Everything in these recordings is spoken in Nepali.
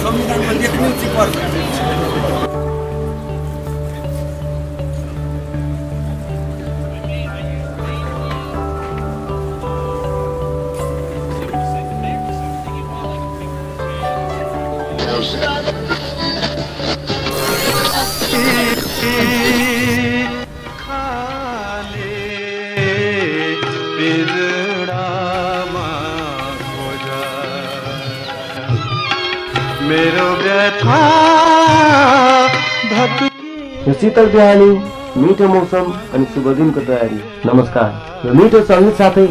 संविधानमा लेख्नु चाहिँ पर्छ। यो शीतल बिहानी, मिठो मौसम अनि शुभ दिनको तयारी। नमस्कार, यो मिठो सङ्गीत साथै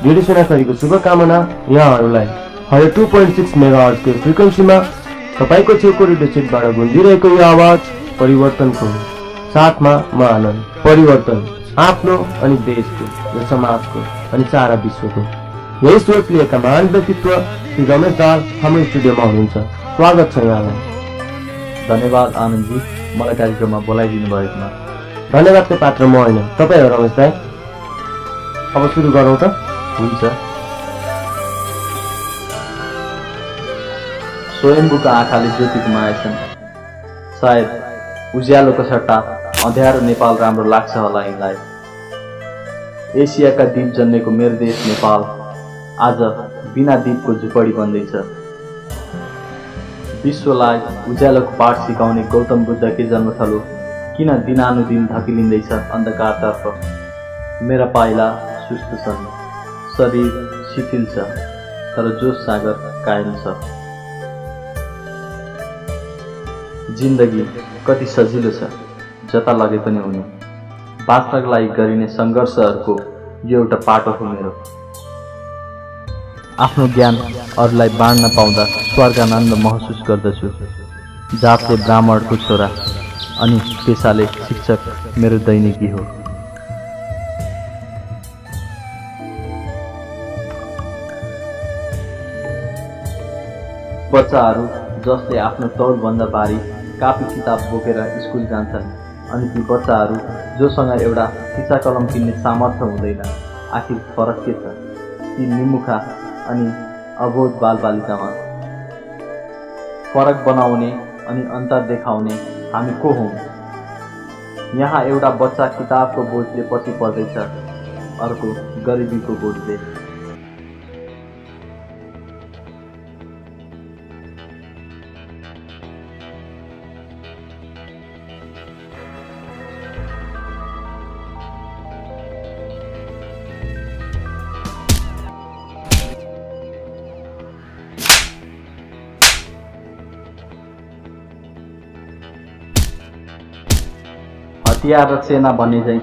रेडियो सुनाखरीको शुभकामना यहाँहरूलाई 102.6 मेगाहर्जको फ्रिक्वेन्सीमा तपाईँको छेउको रेडियो सेटबाट गुन्जिरहेको यो आवाज परिवर्तनको साथमा म आनन्द। परिवर्तन आफ्नो अनि देशको, यो समाजको अनि सारा विश्वको। यही सोच लिएका महान व्यक्तित्व श्री रमेश दाल हाम्रो स्टुडियोमा हुनुहुन्छ। स्वागत छ यहाँलाई। धन्यवाद आनन्दजी, मलाई कार्यक्रममा बोलाइदिनु भएकोमा। धन्यवादको पात्र म होइन, तपाईँ हो रमेश दाई। अब सुरु गरौँ त? हुन्छ। स्वयम्भूको आँखाले ज्योति गुमाएछन्, सायद उज्यालोको सट्टा अँध्यारो नेपाल राम्रो लाग्छ होला यिनलाई। एसियाका द्वीप जन्मेको मेरो देश नेपाल आज बिना द्वीपको झुपडी बन्दैछ। विश्वलाई उज्यालोको पाठ सिकाउने गौतम बुद्धकै जन्मथलो किन दिनानुदिन धकिलिँदैछ अन्धकारतर्फ? मेरा पाइला सुस्त छन्, शरीर शिथिल छ, तर जोश सागर कायम छ। जिन्दगी कति सजिलो छ, जता लगे पनि हुने। बाँच्नका लागि गरिने सङ्घर्षहरूको यो एउटा पाटो हो मेरो। आफ्नो ज्ञान अरूलाई बाँड्न पाउँदा स्वर्गानन्द महसुस गर्दछु। जातले ब्राह्मणको छोरा अनि पेसाले शिक्षक मेरो दैनिकी हो। बच्चाहरू जसले आफ्नो तौलभन्दा भारी कापी किताब बोकेर स्कुल जान्छन्, अनि ती बच्चाहरू जोसँग एउटा खिसा कलम किन्ने सामर्थ्य हुँदैन, आखिर फरक के छ? ती निमुखा अनि अबोध बालबालिकामा फरक बनाउने अनि अन्तर देखाउने हामी को हौँ? यहाँ एउटा बच्चा किताबको बोझले पछि पर्दैछ, अर्को गरिबीको बोझले। हतियार र सेना भन्ने झैँ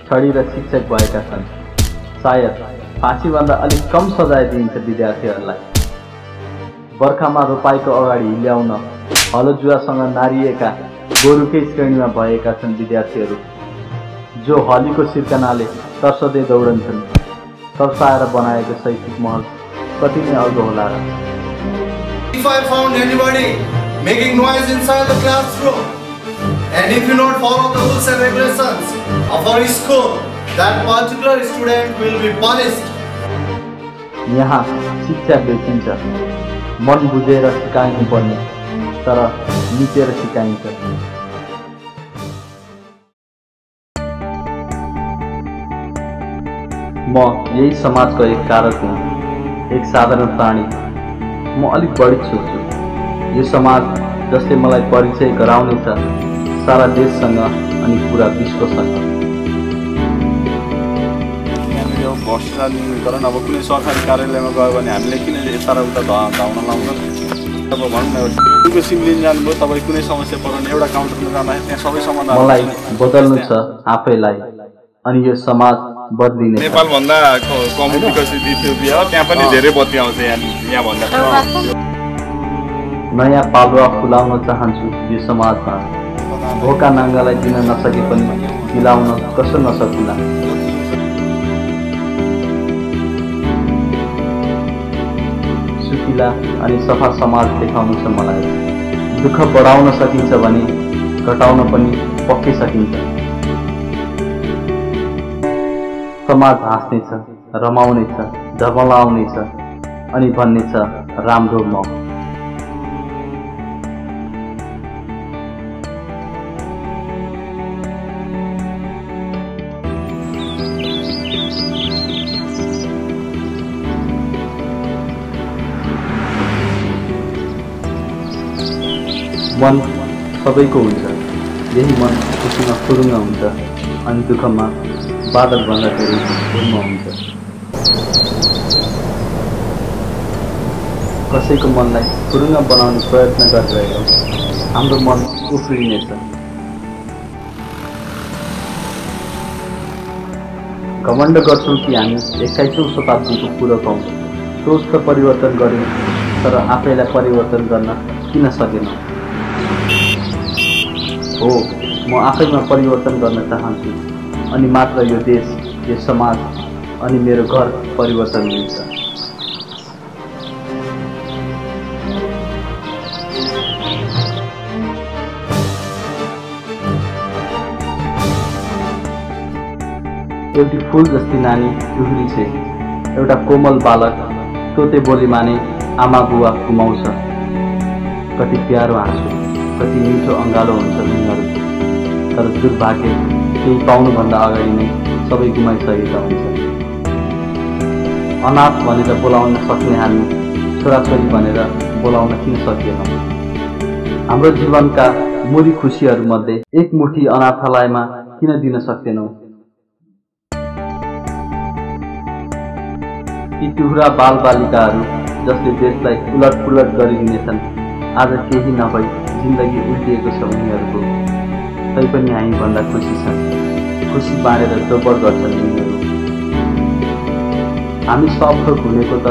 छडी र शिक्षक भएका छन्। सायद फाँसीभन्दा अलिक कम सजाय दिइन्छ विद्यार्थीहरूलाई। बर्खामा रोपाइको अगाडि ल्याउन हलोजुवासँग नारिएका गोरुकै श्रेणीमा भएका छन् विद्यार्थीहरू, जो हलीको सिर्कनाले तर्सदै दौडन्छन्। तर्साएर बनाएको शैक्षिक महल कति नै अल्गो होला र? If I found anybody making noise inside the classroom, and if you not follow the rules and regulations of our school, that particular student will be punished. यहाँ शिक्षा बेचिन्छ, मन बुझेर सिकाइनु पर्ने, तर निचेर सिकाइन्छ। म यही समाजको एक कारक हुँ, एक साधारण प्राणी। म अलिक बढी सोच्छु। यो समाज जसले मलाई परिचय गराउनेछ सारा देशसँग अनि पुरा विश्वसँग। भ्रष्टाचारीकरण अब कुनै सरकारी कार्यालयमा गयो भने हामीले किन यता र उता धाउन लाउनु? अब भनौँ न, कुनै सिम लिन जानुभयो, तपाईँ कुनै समस्या पर्यो भने एउटा काउन्टरमा जाँदाखेरि त्यहाँ सबै समाधान। मलाई बदल्नु छ आफैलाई, अनि यो समाज बदलिने। नेपालभन्दा कम विकसित इथियोपिया हो, त्यहाँ पनि धेरै बत्ती आउँछ यहाँभन्दा। नयाँ पालुवा फुलाउन चाहन्छु यो समाजमा। भोका नाङ्गालाई दिन नसके पनि दिलाउन कसो नसकुला। सुकिला अनि सफा समाज देखाउनु छ मलाई। दुःख बढाउन सकिन्छ भने घटाउन पनि पक्कै सकिन्छ। समाज हाँस्नेछ, रमाउनेछ, झमलाउनेछ अनि भन्नेछ राम्रो म। मन सबैको हुन्छ, यही मन खुसीमा फुरुङ्ग हुन्छ अनि दुःखमा बादलभन्दा धेरै धुम्म हुन्छ। कसैको मनलाई फुरुङ्ग बनाउने प्रयत्न गरिरहेको हाम्रो मन उफ्रिनेछ। घमण्ड गर्छौँ कि हामी 21औं शताब्दीको पूरक हौँ। सोच त परिवर्तन गर्यौँ, तर आफैलाई परिवर्तन गर्न किन सकेनौँ? हो, म आफैमा परिवर्तन गर्न चाहन्छु अनि मात्र यो देश, यो समाज अनि मेरो घर परिवर्तन हुन्छ। एउटी फूल जस्ती नानी टुहुरी छे, एउटा कोमल बालक तोते बोली माने आमा बुवा गुमाउँछ। कति प्यारो हाँसो, कति मिठो अँगालो हुन्छ उनीहरूको, तर दुर्भाग्य केही पाउनुभन्दा अगाडि नै सबै गुमाइसकेका हुन्छ। अनाथ भनेर बोलाउन सक्ने हामी छोराछोरी भनेर बोलाउन किन सकिएनौँ? हाम्रो जीवनका मुरी खुसीहरूमध्ये एक मुठी अनाथालयमा किन दिन सक्दैनौँ? ती टुहुरा बालबालिकाहरू जसले देशलाई उलटपुलट गरिदिनेछन्, आज केही नभई जिन्दगी उल्टिएको छ उनीहरूको, तैपनि हामीभन्दा खुसी छन्। खुसी बाँडेर दोब्बर गर्छन् उनीहरू। हामी सबथोक हुनेको त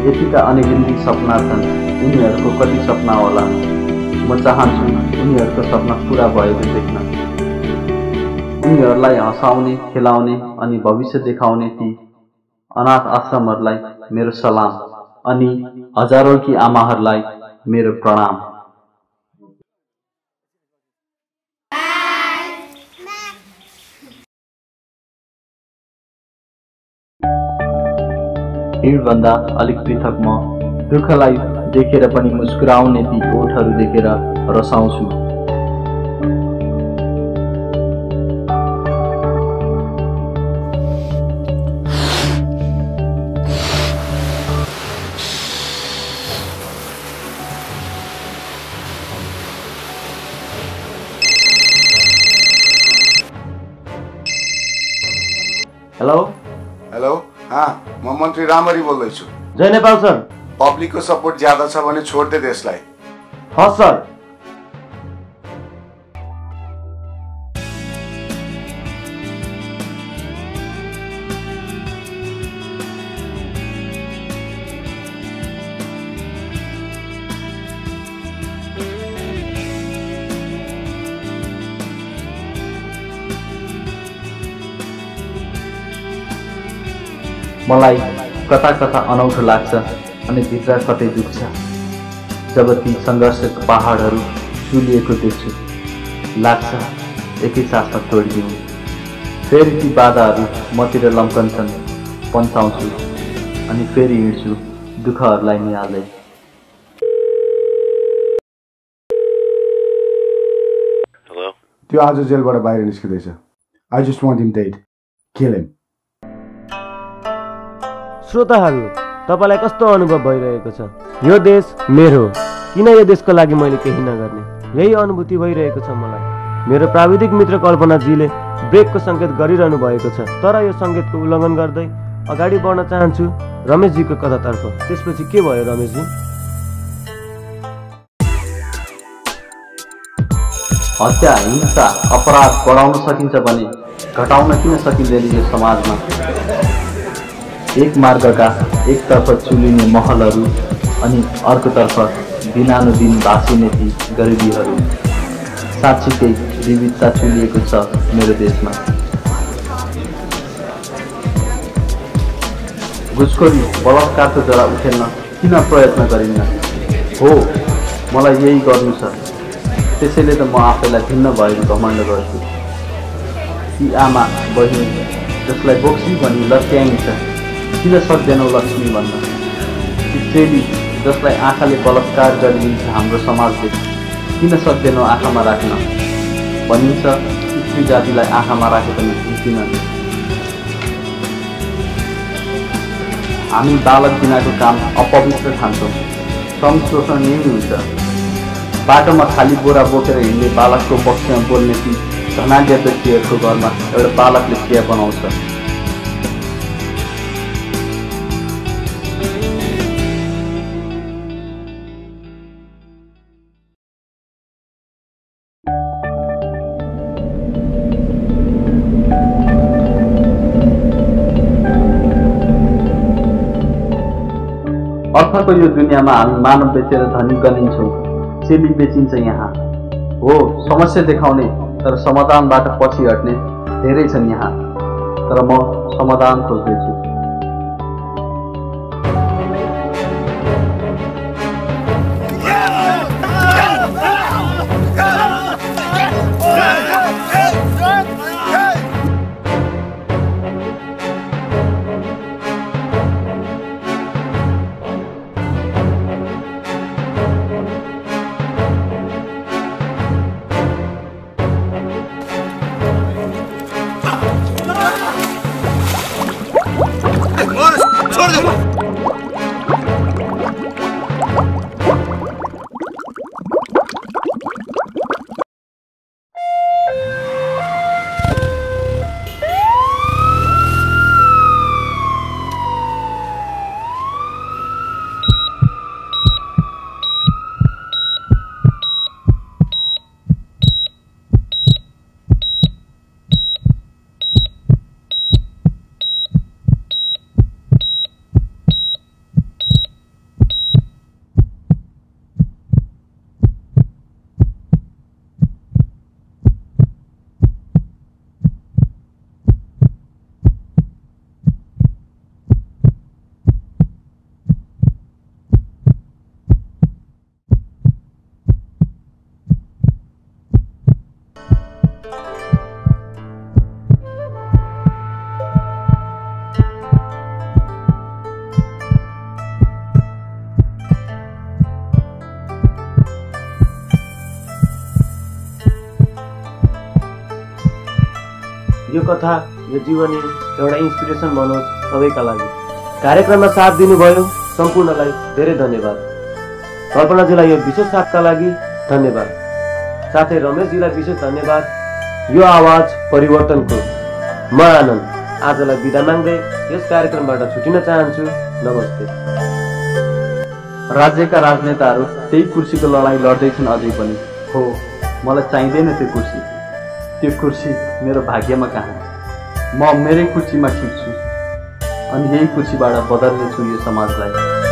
यतिका अनेगिन्ती सपना छन्, उनीहरूको कति सपना होला? म चाहन्छु उनीहरूको सपना पुरा भएको देख्न। उनीहरूलाई हँसाउने, खेलाउने अनि भविष्य देखाउने ती अनाथ आश्रमहरूलाई मेरो सलाम अनि हजारौं की आमाहरूलाई मेरो प्रणाम। भिडभन्दा अलिक पृथक म दुःखलाई देखेर पनि मुस्कुराउने ती ओठहरू देखेर रसाउँछु। हेलो हेलो, हाँ, म मन्त्री रामरी बोल्दैछु। जय नेपाल सर। पब्लिकको सपोर्ट ज्यादा छ भने छोड्दे देशलाई। हस् सर। मलाई कता कता अनौठो लाग्छ अनि भित्र कतै दुख्छ जब ती सङ्घर्षका पहाडहरू चुलिएको देख्छु। लाग्छ एकै साथमा तोडिदिउँ। फेरि ती बाधाहरू मतिर लम्कन्छन्, पन्साउँछु अनि फेरि हिँड्छु दुःखहरूलाई निहाल्दै। त्यो आज जेलबाट बाहिर निस्किँदैछ। I just want him dead. Kill him. श्रोताहरू, तपाईँलाई कस्तो अनुभव भइरहेको छ? यो देश मेरो, किन यो देशको लागि मैले केही नगर्ने? यही अनुभूति भइरहेको छ मलाई। मेरो प्राविधिक मित्र कल्पनाजीले ब्रेकको सङ्केत गरिरहनु भएको छ, तर यो सङ्केतको उल्लङ्घन गर्दै अगाडि बढ्न चाहन्छु रमेशजीको कथातर्फ। त्यसपछि के भयो रमेशजी? हत्या, हिंसा, अपराध बढाउन सकिन्छ भने घटाउन किन सकिँदैन यो समाजमा? एक मार्गका एकतर्फ चुलिने महलहरू अनि अर्कोतर्फ दिनानुदिन भासिने ती गरिबीहरू। साँच्चीकै विविधता चुलिएको छ मेरो देशमा। घुसखोरी, बलात्कारको जरा उठेल्न किन प्रयत्न गरिन्न? हो, मलाई यही गर्नु छ। त्यसैले त म आफैलाई भिन्न भएको घमण्ड गर्छु। ती आमा बहिनी जसलाई बोक्सी भनी लत्याइन्छ, किन सक्दैनौ लक्ष्मी भन्न? ती चेली जसलाई आँखाले बलात्कार गरिदिन्छ हाम्रो समाजले किन सक्दैनौ आँखामा राख्न? भनिन्छ स्त्री जातिलाई आँखामा राखे पनि जित्दिनन्। हामी बालक बिनाको काम अपवित्र ठान्छौँ। श्रम शोषण यही हुन्छ। बाटोमा खाली बोरा बोकेर हिँड्ने बालकको पक्षमा बोल्ने ती धनाढ्य व्यक्तिहरूको घरमा एउटा बालकले चिया बनाउँछ। अर्थको यो दुनियाँमा हामी मानव बेचेर धनी गनिन्छौँ। चेली बेचिन्छ यहाँ। हो, समस्या देखाउने तर समाधानबाट पछि हट्ने धेरै छन् यहाँ, तर म समाधान खोज्दैछु। यो कथा, यो जीवनी एउटा इन्स्पिरेसन बनोस् सबैका लागि। कार्यक्रममा साथ दिनुभयो सम्पूर्णलाई धेरै धन्यवाद। कल्पनाजीलाई यो विशेष साथका लागि धन्यवाद। साथै रमेशजीलाई विशेष धन्यवाद। यो आवाज परिवर्तनको म आनन्द आजलाई बिदा माग्दै यस कार्यक्रमबाट छुटिन चाहन्छु। नमस्ते। राज्यका राजनेताहरू त्यही कुर्सीको लडाईँ लड्दैछन् अझै पनि। हो, मलाई चाहिँदैन त्यो कुर्सी। त्यो कुर्सी मेरो भाग्यमा कहाँ? म मेरै कुर्सीमा ठिक छु अनि यही कुर्सीबाट बदल्नेछु यो समाजलाई।